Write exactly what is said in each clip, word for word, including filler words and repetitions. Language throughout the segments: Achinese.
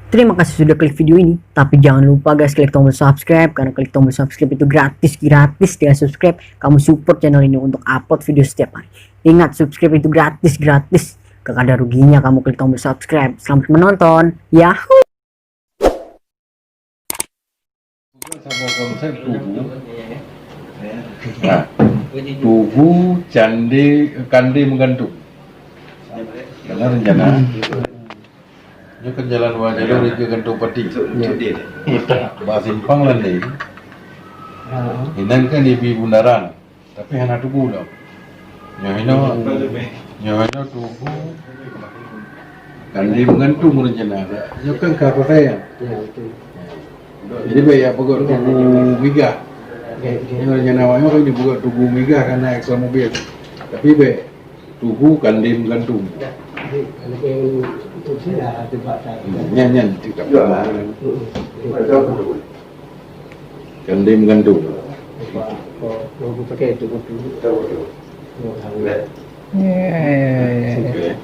Terima kasih sudah klik video ini, tapi jangan lupa guys, klik tombol subscribe, karena klik tombol subscribe itu gratis, gratis. Dengan subscribe, kamu support channel ini untuk upload video setiap hari. Ingat, subscribe itu gratis, gratis. Gak ada ruginya kamu klik tombol subscribe. Selamat menonton. Yahoo! Saboh konsep tugu. Nah, tugu, candi, kandé meugantung. Karena rencana. Nyoe kan jalan dua jalur ke Kantong Pati. Ba simpang Landé. Inan kan ibi bundaran. Tapi hana tugu dah. Nyoe hino, nyoe hino tugu. Kan di meugantung rencana. Nyoe kan ka partai ya. Ya, betul. Jadi baik ya pegawai tugu migah. Oke, oke. Nyoe rencana awak nyoe kan di pegawai tugu migah karena ekstra mobil. Tapi baik tugu kan di meugantung. Jadi, kalau yang itu saya dah terpaksa. Nyan nyan tidak. Hmm. Kan di meugantung. Apa? Kau kau pakai itu betul. Ya, ya, ya, ya.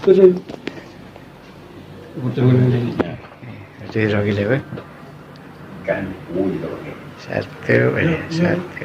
Betul. Betul. Betul lagi lewat. Kan, oh, iya, oke. Satu, eh, satu.